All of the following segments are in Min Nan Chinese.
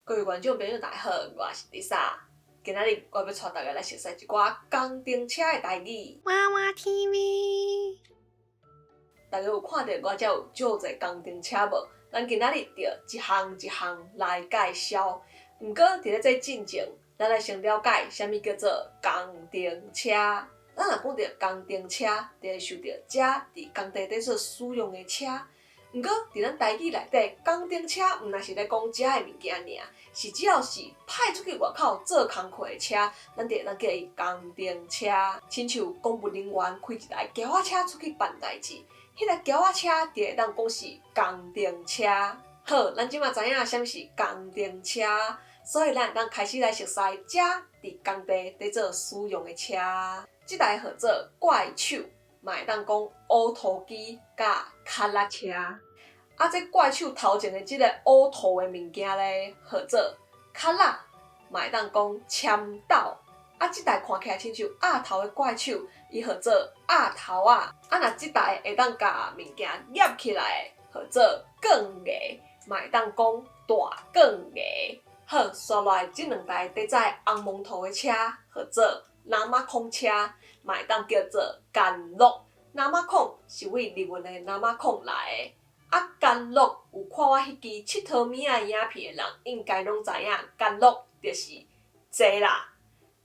各位觀眾朋友大家好，我是 Lisa。今仔日我欲帶大家來熟悉一寡工程車的台語。娃娃 TV，大家有看著我遮有足濟工程車無？咱今仔日就一項一項來介紹。毋過佇咧這進前，咱來先了解啥物叫做工程車。咱若講著工程車，就會想著遮佇工地底所使用的車。毋過佇咱台語內底，工程車毋但是咧講遮的物件爾，是只要是派出去外口做工課的車，咱就會當叫伊工程車。親像公務人員開一台轎仔車出去辦代誌，彼個轎仔車就會當講是工程車。好，咱這馬知影啥物是工程車，所以咱會當開始來熟悉遮佇工地佇做使用的車。這台號做怪手，嘛會當講挖土機佮卡拉車。啊，這怪手頭前的這个烏塗的物件咧，號做卡拉，嘛會當講籤斗。啊，這台看起來親像鴨頭的怪手，伊號做鴨頭仔。啊，若這台會當共物件夾起來的，號做捲牙，嘛會當講大捲牙。好，紲落來這兩台佇載紅毛土的車，號做南馬孔車，嘛會當叫做干樂。南馬孔是對日文的南馬孔來的。啊，干樂有看我彼支𨑨迌物仔影片的人，應該攏知影，干樂就是這啦，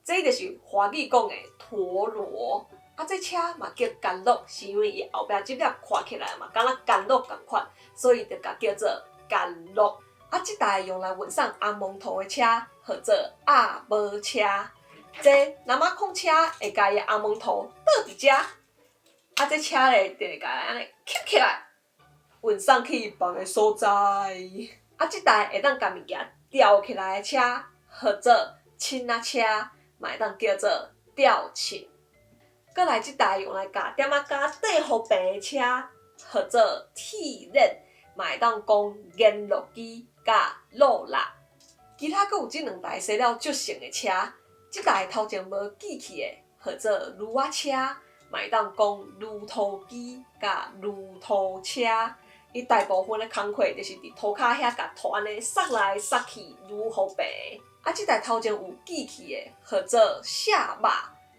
這就是華語講的陀螺。啊，這車嘛叫干樂，是因為伊後壁這粒看起來嘛敢若干樂仝款，所以就共叫做干樂。啊，這台用來運送紅毛土的車，號做鴨母車。這南馬孔車會共伊的紅毛土倒佇遮，啊，這車咧就會共按呢吸起來，運送去別个所在。啊，這台會當共物件吊起來的車，號做秤仔車，嘛會當叫做吊秤。閣來這台用來共店仔膠硩予平的車，號做鐵鏈，嘛會當講煙烙機佮橐橐。其他閣有這兩台生了足像的車，這台頭前無機器的，號做鑢仔車，嘛會當講鋁塗機佮鋁塗車。伊大部分的工課就是佇塗跤遐共土按呢掃來掃去，鑢予平。啊，這台頭前有機器的，號做卸肉，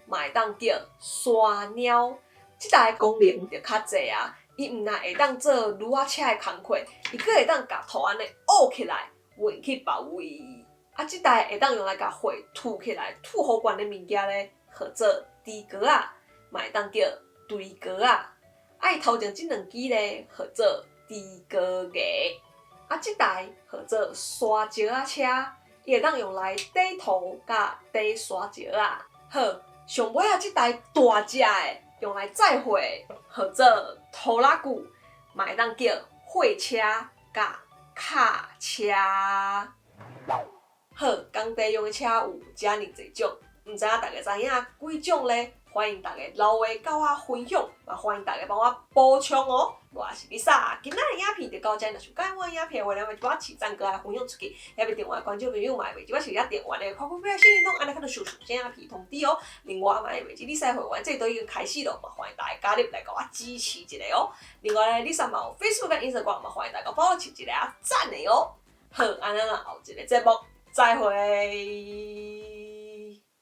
嘛會當叫山貓。這台功能就較濟啊，伊毋但會當做鑢仔車的工課，伊閣會當共土按呢挖起來，運去別位。啊，這台會當用來共貨吐起來，吐予懸的物件咧，號做豬哥仔，嘛會當叫堆哥仔。啊，伊頭前這兩支咧，號做豬哥牙。啊，這台號做沙石仔車，伊會當用來底土佮底沙石仔。好，上尾仔這台大隻的，用來載貨的，號做拖拉機，嘛會當叫貨車佮卡車。好，工地用的車有遮爾濟種，毋知影大家知影幾種咧？歡迎大家留話佮我分享，嘛歡迎大家幫我補充哦。我是 Lisa，今仔日影片就到這，若是喜歡我影片的話，袂記我揤讚閣來分享出去，猶未訂閱觀眾朋友嘛會袂記我是遐訂閱的，開開小鈴鐺，按呢較就收上新影片通知哦。另外嘛會袂記 Lisa 會員制度已經開始咯，嘛歡迎大家加入來共我支持一下哦。另外咧，Lisa 嘛有 Facebook 佮 Instagram，嘛歡迎大家幫我揤一下讚的哦。好，按呢咱後一个節目再會。